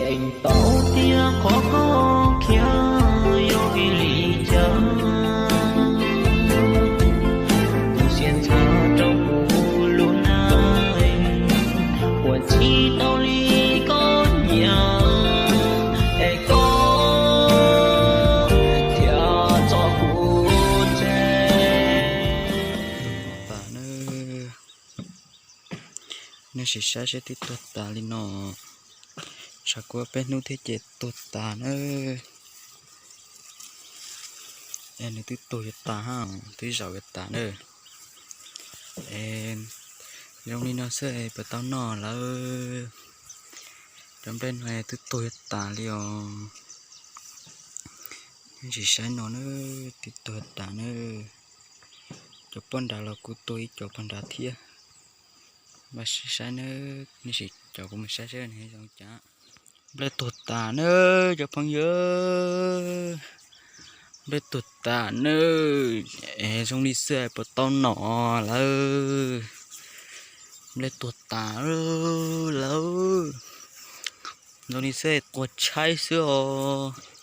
Tau tias qhov koj khiav yog vim li cas, tus xiam ntxhab rau kuv lub neej, ua tsis tau li koj nyiam, es koj thiaj tso kuv tseg. Nej sim saib seb twb tuag tas li no, tshav kub peb hnub thiab ces tuag tas na. Es nws twb tuag yuav tas, twb zaum yuav tas na. Es zoo li no xwb puas tau noj lawm? Cov nplej no twb tuag yuav tas li os. Nej sim saib no na, twb tuag tas na. Cov poj nrad los kuj tuag ib co poj nrad thiab. Mas saib na, nej sim caum kuv mus saib seb nws zoo cas. Nplej tuag tas na cov phooj ywg, nplej tuag tas na. Es zoo li xwb puas tau noj lawm? Nplej tuag tas lawm. Zoo li xwb quaj tshaib xwb os.